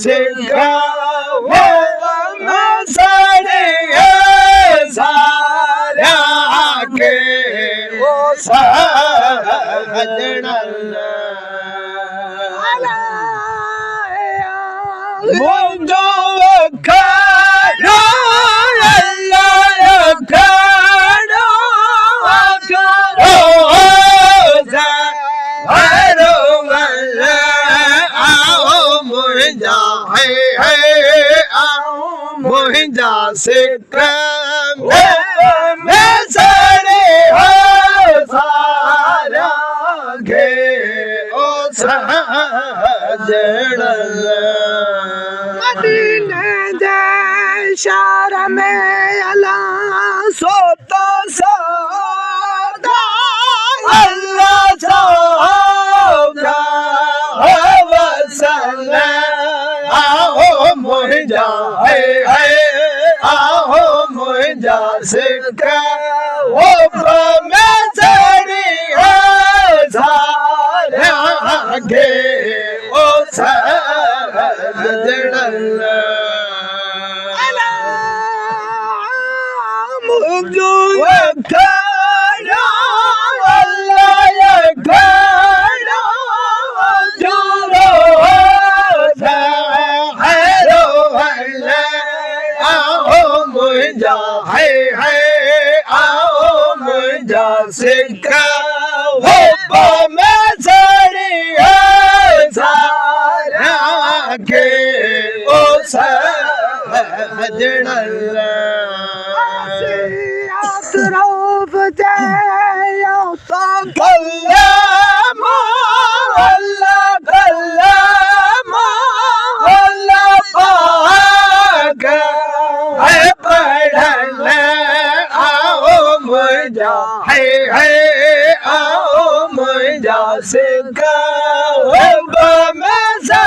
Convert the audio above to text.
سک ۾ سڙي ساريان کي او سڄڻ. منهنجو اکڙو الله اکڙو اکڙو زهرو ول آئو منهنجا هي هي آئو منهنجا سڪ ۾ سڙي هو ساريان کي او سڄڻ. مديني جي شهر ۾ الله سوتو سودا الله سودا وصل آهو منهنجا هي هي آهو منهنجا سڪ حب ۾ سڙي ساريان کي او سڄڻ. منهنجو اکڙو الله اکڙو جورو زهرو آهو منهنجا هي هي آهو منهنجا سڪ حب ۾ سڙي ساريان کي او سڄڻ. روف چيو تو ڪلمو الله ڪلمو الله پاڪ هي پڙهڻ آئو منهنجا هي هي آئو منهنجا سڪ حب ۾ سڙي.